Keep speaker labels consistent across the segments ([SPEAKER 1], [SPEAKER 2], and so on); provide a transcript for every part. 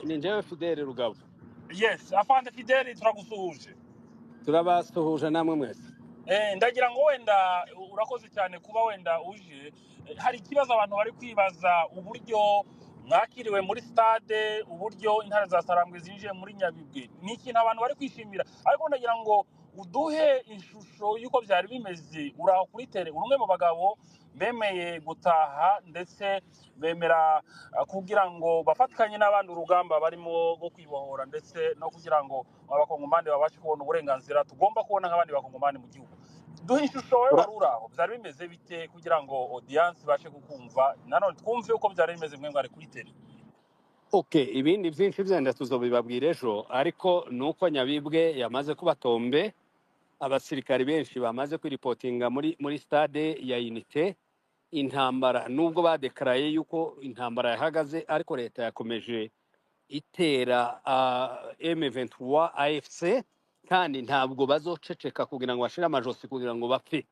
[SPEAKER 1] Ni njyewe Fidele Rugabo.
[SPEAKER 2] Yes, afande Fidele, turagusuhuje.
[SPEAKER 1] Turabasuhuje namwe mwese.
[SPEAKER 2] Ndagira ngo wenda urakoze cyane kuba wenda uje. Hari ikibazo abantu bari kwibaza, uburyo mwakiriwe muri stade, uburyo Intare za Sarambwe zinjiye muri Nyabibwe, ni ikintu abantu bari kwishimira, ariko ndagira ngo uduhe ishusho y'uko byari bimeze. Uraho kuri terrain, uri umwe mu bagabo bemeye gutaha ndetse bemera kugira ngo bafatikanye n'abandi urugamba barimo rwo kwibohora, ndetse no kugira ngo Abakongomani babashe kubona uburenganzira tugomba kubona nk'abandi Bakongomani mu gihugu. Duhe ishusho wowe wari uri aho, byari bimeze bite, kugira ngo audience ibashe kukumva, nanone twumve uko byari bimeze mwe mwari kuri terrain.
[SPEAKER 1] Okay, ibindi byinshi byenda tuzobibabwira ejo, ariko nuko Nyabibwe yamaze kuba tombé, abasirikari benshi bamaze kwiripotinga muri stade ya Unité. Intambara, nubwo badekaraye yuko intambara yahagaze, ariko leta yakomeje itera M23 AFC, kandi ntabwo bazoceceka kugira ngo bashire amajosi kugira ngo bapfe.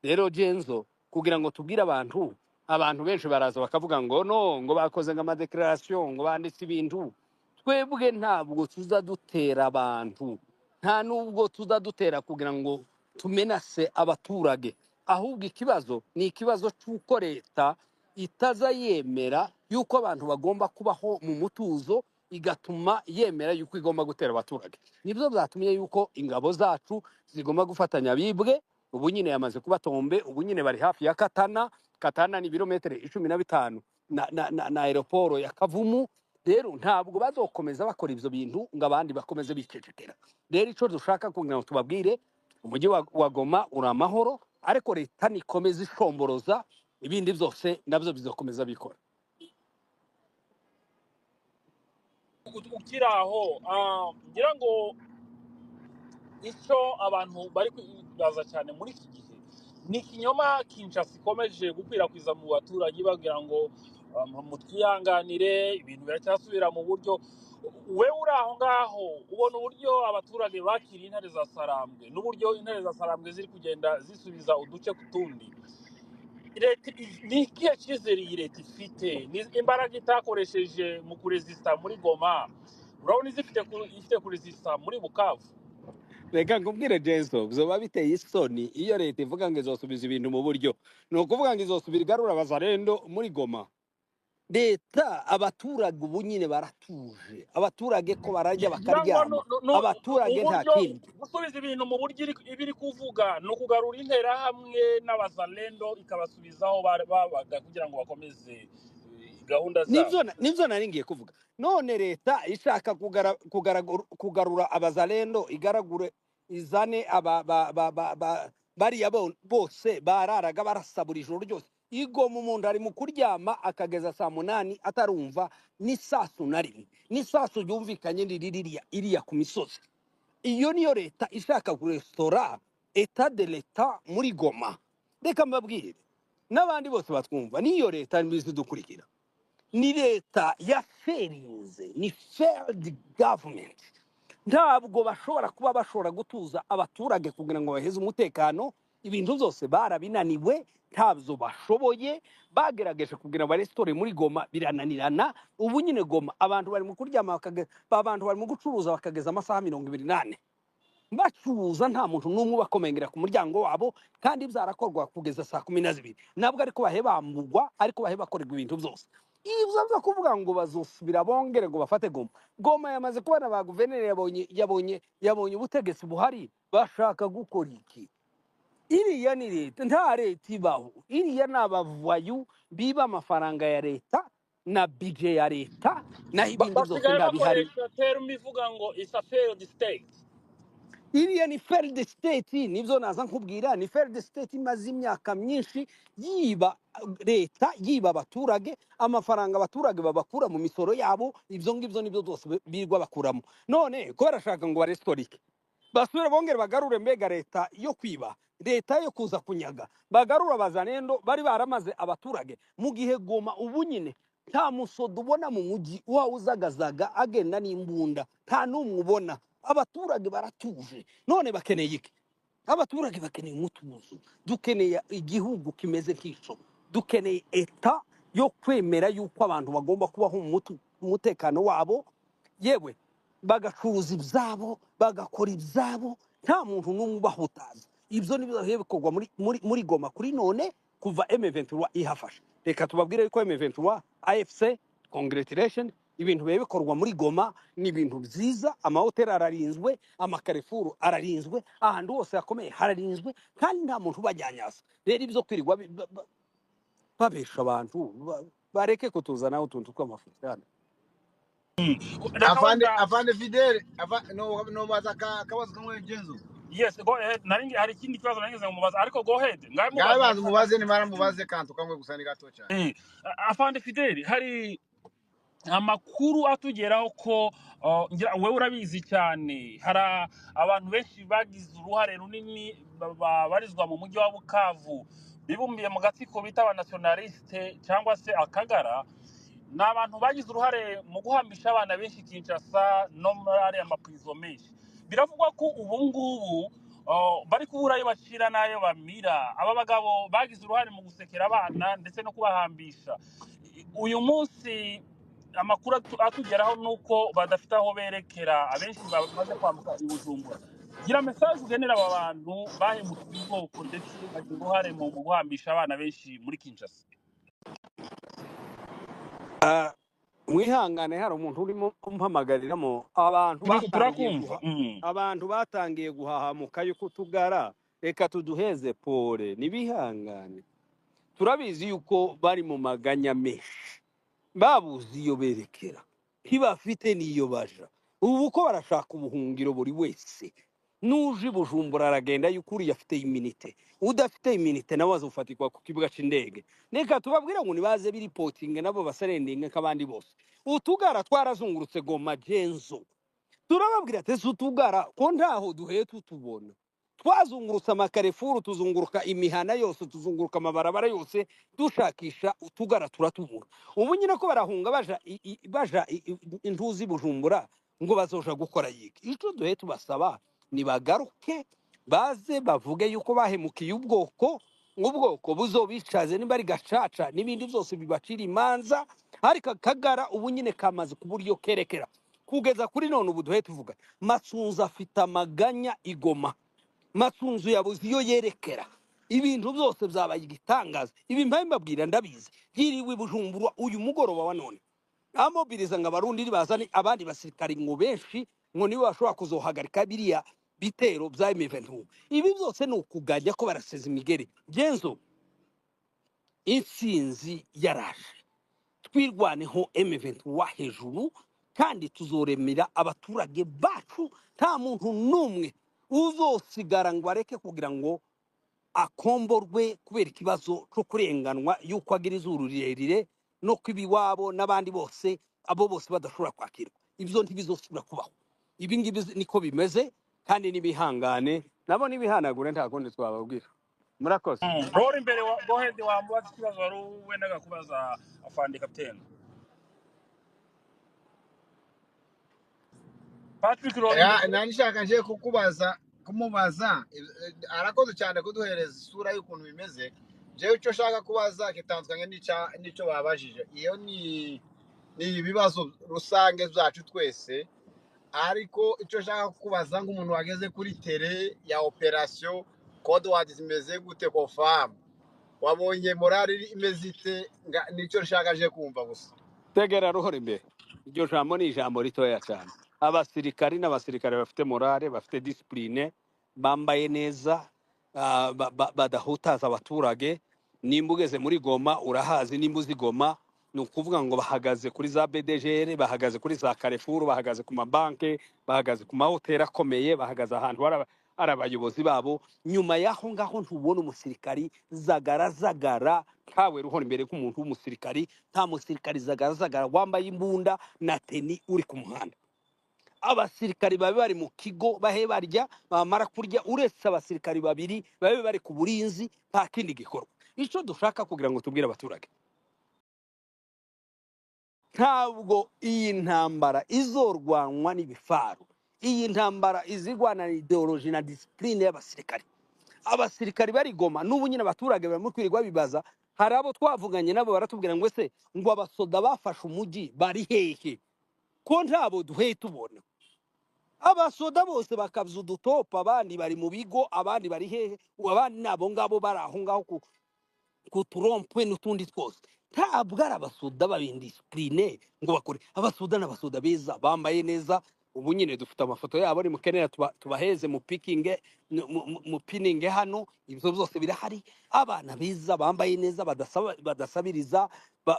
[SPEAKER 1] Rero Genzo, kugira ngo tubwire abantu benshi baraza bakavuga ngo no, ngo bakoze ngo amadéclaration, ngo banditse ibintu. Twebwe ntabwo tuza dutera abantu, nta nubwo tuza dutera kugira ngo tumenase abaturage. Ahubwo ikibazo ni ikibazo cy'uko leta itaza yemera yuko abantu bagomba kubaho mu mutuzo, igatuma yemera yuko igomba gutera abaturage. Nibyo byatumye yuko ingabo zacu zigomba gufatanya Bibwe. Ubu nyine yamaze kuba tombé, ubu nyine bari hafi ya Katana. Katana ni ibirometero 15 na aéroport ya Kavumu. Rero ntabwo bazokomeza bakora ibyo bintu ngo abandi bakomeze bicecekera. Rero icyo dushaka kugira ngo tubabwire, umujyi wa Goma uri amahoro, ariko leta nikomeza ishomboroza, ibindi byose nabyo bizakomeza bikora.
[SPEAKER 2] Ukiri aho, ngira ngo icyo abantu bari kwibaza cyane muri iki gihe ni ikinyoma Kinshasa ikomeje gukwirakwiza mu baturage, bagira ngo mutwihanganire, ibintu biracyasubira mu buryo. We uri aho ngaho, ubona uburyo abaturage bakiriye Intare za Sarambwe n'uburyo Intare za Sarambwe ziri kugenda zisubiza uduce ku tundi. Leta ni ikihe cyizere iyi leta ifite? Ni imbaraga itakoresheje mu kurezista muri Goma, urabona ifite kurezista muri Bukavu?
[SPEAKER 1] Reka nkubwire Jeso, byoba biteye isoni iyo leta ivuga ngo izosubiza ibintu mu buryo, ni ukuvuga ngo izosubira igarura Abazarendo muri Goma. Leta, abaturage ubu nyine baratuje, abaturage ko bararya
[SPEAKER 2] Ngira ngo
[SPEAKER 1] bakaryama, abaturage nta
[SPEAKER 2] uburyo
[SPEAKER 1] kindi.
[SPEAKER 2] Gusubiza ibintu mu buryo iba iri kuvuga ni ukugarura Interahamwe n'Abazalendo, ikabasubizaho babaga kugira ngo bakomeze gahunda zabo.
[SPEAKER 1] Nibyo nari ngiye kuvuga. None leta ishaka kugarura Abazalendo, igaragure izane aba ba, bariya bose bararaga barasabura ijoro ryose. Igoma umuntu ari mu kuryama akageza saa 8 atarumva n'isasu na rimwe, n'isasu ryumvikanye riri ririya iriya ku misozi. Iyo niyo leta ishaka kuresitora état de l'état muri Goma? Reka mbabwire n'abandi bose batwumva, niyo leta dukurikira ni leta ya ferinze, ni failed government. Ntabwo bashobora kuba bashobora gutuza abaturage kugira ngo baheze umutekano. Ibintu byose barabinaniwe, ntabyo bashoboye. Bagerageje kugira ngo barestore muri Goma, birananirana. Ubu nyine Goma abantu bari mu kuryama, abantu bari mu gucuruza bakageza amasaha 24 bacuruza, nta muntu n'umwe ubakomengera ku muryango wabo, kandi byarakorwa kugeza saa 12. Nabwo ariko bahe bambugwa, ariko bahe bakorerwa ibintu byose. Ibyo byo kuvuga ngo bazosubira bongere ngo bafate Goma, Goma yamaze kubona ba guverineri, yabonye ubutegetsi buhari. Bashaka gukora iki? Iriya ni leta? Nta leta ibaho. Iriya ni abavayu biba amafaranga ya leta na budget ya leta, naho ibindi byose
[SPEAKER 2] Basigaye
[SPEAKER 1] nta bihari.
[SPEAKER 2] bakoresha terme ivuga ngo is a failed state.
[SPEAKER 1] Iriya ni failed state, nibyo naza nkubwira. Ni failed state imaze imyaka myinshi yiba leta, yiba abaturage amafaranga abaturage babakura mu misoro yabo. Ibyo ngibyo nibyo byose birirwa bakuramo. None ko barashaka ngo barestorike, basubire bongere bagarure, mbega leta yo kwiba, leta yo kuza kunyaga, bagarura Abazanendo bari baramaze abaturage, mu gihe Goma ubu nyine nta musodo ubona mu mujyi wawe uzagazaga agenda n'imbunda, nta n'umwe ubona. Abaturage baratuje. None bakeneye iki? Abaturage bakeneye umutuzo. Dukeneye igihugu kimeze nk'icyo, dukeneye état yo kwemera yuko abantu bagomba kubaho mu mutekano wabo. Yewe, bagacuruza ibyabo, bagakora ibyabo, nta muntu n'umwe ubahutaza. Ibyo nibyo bihe bikorwa muri Goma kuri none kuva M23 ihafashe. Reka tubabwire yuko M23 AFC, congratulation, ibintu bihe bikorwa muri Goma ni ibintu byiza. Amahoteli ararinzwe, amakarefuru ararinzwe, ahantu hose hakomeye hararinzwe, kandi nta muntu ubajyanyaza. Rero ibyo kwirirwa babesha abantu, bareke kutuzanaho utuntu tw'amafuti hano.
[SPEAKER 2] Reka
[SPEAKER 3] Afande,
[SPEAKER 2] wenda
[SPEAKER 3] afande Fidele, no nobaza akabazo kamwe, Genzo.
[SPEAKER 2] Yes, go ahead. Hari ikindi kibazo nari ngize ngo mubaze, ariko go ahead, ngahe
[SPEAKER 3] Ngabe
[SPEAKER 2] mubaze.
[SPEAKER 3] banza mubaze, nimara mubaze kantu kamwe gusa, ni gato cyane.
[SPEAKER 2] Afande Fidele, hari amakuru atugeraho ko wewe urabizi cyane, hari abantu benshi bagize uruhare runini babarizwa mu mujyi wa Bukavu, bibumbiye mu gatsiko bita abanationaliste cyangwa se Akagara. Ni abantu bagize uruhare mu guhambisha abana benshi Kinshasa no muri ariya mapurizo menshi. Biravugwa ko ubu ngubu bari kubura ayo bacira n'ayo bamira. Aba bagabo bagize uruhare mu gusekera abana ndetse no kubahambisha. Uyu munsi amakuru atugeraho ni uko badafite aho berekera, abenshi bamaze kwambuka i Bujumbura. Gira message ugenera aba bantu bahemukiye ubwoko ndetse bagira uruhare mu guhambisha abana benshi muri Kinshasa.
[SPEAKER 1] Mwihangane, hari umuntu urimo umpamagariramo. Abantu batangiye
[SPEAKER 2] Turakumva.
[SPEAKER 1] guha abantu batangiye guhahamuka yuko tugara, reka tuduheze pole, nibihangane. Turabizi yuko bari mu maganya menshi, babuze iyo berekera, ntibafite n'iyo baja. Ubu ko barashaka ubuhungiro, buri wese nuje i Bujumbura aragenda yuko uriya afite immunité, udafite immunité nawe azofatirwa ku kibuga c'indege. Reka tubabwire ngo nibaze biripotinge nabo baserendinge nk'abandi bose. Utugara twarazungurutse Goma, Genzo, turababwira ati ese utugara ko ntaho duheye tutubona? Twazungurutse amakarefuru, tuzunguruka imihana yose, tuzunguruka amabarabara yose, dushakisha utugara turatubura. Ubu nyine ko barahunga baja intuzi Bujumbura ngo bazoja gukora yiki? Ico duhe tubasaba, nibagaruke baze bavuge yuko bahemukiye ubwoko, ubwoko buzobicaze nimba ari gacaca n'ibindi byose bibacira imanza. Ariko Akagara ubu nyine kamaze ku buryo kerekera kugeza kuri none. Ubu duhe tuvuga Masunzu afite amaganya igoma, Masunzu yabuze iyo yerekera, ibintu byose byabaye igitangaza. Ibi mpaye mbabwira ndabizi, yiriwe i Bujumbura uyu mugoroba wa none amobiriza ngo Abarundi bazane abandi basirikari ngo benshi, ngo nibo bashobora kuzohagarika biriya bitero bya M23. Ibi byose ni ukugajya ko baraseza imigeri. Genzo, intsinzi yaraje, twirwaneho M23 hejuru, kandi tuzoremera abaturage bacu. Nta muntu n'umwe uzosigara ngo areke kugira ngo akomborwe kubera ikibazo cyo kurenganwa yuko agira izuru rirerire no kuba iwabo n'abandi bose, abo bose badashobora kwakirwa. Ibyo ntibizosubira kubaho. Ibi ngibi niko bimeze, kandi n'ibihangane nabo nibihanagure, nta kundi twababwira. Murakoze.
[SPEAKER 2] Rora imbere go ahead, wamubaza ikibazo wari wendaga kubaza afande kapitene Patrick. Rora imbere.
[SPEAKER 3] Nani nshaka nje kukubaza, kumubaza, arakoze cyane kuduhereza isura y'ukuntu bimeze. Jewe icyo nshaka kubaza gitandukanye n'icyo babajije. Iyo ni ibibazo rusange byacu twese, ariko icyo nshaka kukubaza nk'umuntu wageze kuri terrain ya operation, code word zimeze gute? Kofamu wabonye morale imeze ite? Nicyo nshaka je kumva gusa.
[SPEAKER 1] Tegera ruhora imbere, iryo jambo ni ijambo ritoya cyane. Abasirikari n'abasirikare bafite morale, bafite discipline, bambaye neza, badahutaza abaturage. Nimba ugeze muri Goma urahazi, nimba uzi Goma, ni ukuvuga ngo bahagaze kuri za BDGR, bahagaze kuri za Carrefour, bahagaze ku mabanke, bahagaze ku mahoteli akomeye, bahagaze ahantu hari abayobozi babo. Nyuma y'aho ngaho ntubona umusirikari zagara zagara nkawe ruhora imbere k'umuntu w'umusirikari. Nta musirikari zagara zagara wambaye imbunda na teni uri ku muhanda. Abasirikari babe bari mu kigo, bahe barya, bamara kurya, uretse abasirikari babiri babe bari ku burinzi, nta kindi gikorwa. Icyo dushaka kugira ngo tubwire abaturage, ntabwo iyi ntambara izorwanwa n'ibifaru. Iyi ntambara izirwana na ideology na discipline y'abasirikari. Abasirikari bari Goma n'ubu nyine abaturage barimo kwirirwa bibaza. Hari abo twavuganye nabo baratubwira ngo ese ngo abasoda bafashe umujyi bari hehe? Ko ntabo duheye tubona abasoda bose bakabya udutopa, abandi bari mu bigo, abandi bari hehe, abandi ni abo ngabo bari aho ngaho ku turompwe n'utundi twose. Ntabwo ari abasoda bab'indiscipline ngo bakore. Abasoda n'abasoda beza bambaye neza. Ubu nyine dufite amafoto yabo, ni mukenera tubaheze mu pikinge, mu pininge hano, ibyo byose birahari. Abana beza bambaye neza, badasabiriza,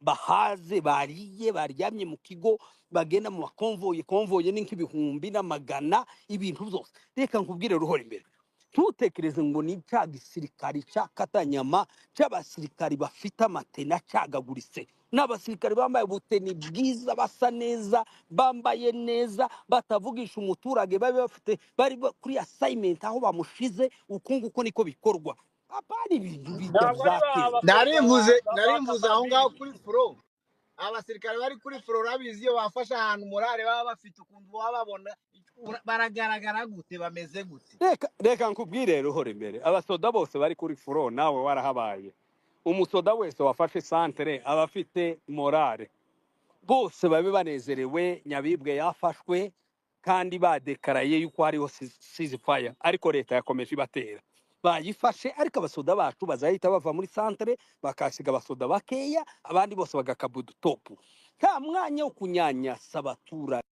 [SPEAKER 1] bahaze, bariye, baryamye mu kigo, bagenda mu makonvoye, konvoye ni nk'ibihumbi n'amagana, ibintu byose. Reka nkubwire ruhora imbere, ntutekereze ngo ni cya gisirikari cya katanyama cy'abasirikari bafite amatena acagaguritse. N'abasirikari bambaye ubuteni bwiza, basa neza, bambaye neza, batavugisha umuturage, babe bafite bari kuri assignment aho bamushize. Uku nguko niko bikorwa, apana ibintu bijya
[SPEAKER 2] Ntabwo ari
[SPEAKER 1] bya
[SPEAKER 2] ba
[SPEAKER 1] kera.
[SPEAKER 2] basoda
[SPEAKER 3] Nari mvuze
[SPEAKER 2] ba
[SPEAKER 3] nari mvuze aho ngaho
[SPEAKER 2] Kasambiri.
[SPEAKER 3] Kuri front, abasirikare bari kuri front, urabizi, iyo bafashe ahantu morale baba bafite, ukuntu baba babona baragaragara gute, bameze gute?
[SPEAKER 1] Reka nkubwire ruhora imbere, abasoda bose bari kuri front, nawe warahabaye, umusoda wese wafashe santere aba afite morale, bose babe banezerewe. Nyabibwe yafashwe kandi badekaraye yuko hariho ceasefire, ariko leta yakomeje ibatera. Bayifashe, ariko abasoda bacu bazahita bava muri santere, bakasiga abasoda bakeya, abandi bose bagakabudu topu. Nta mwanya wo kunyanyasa abaturage.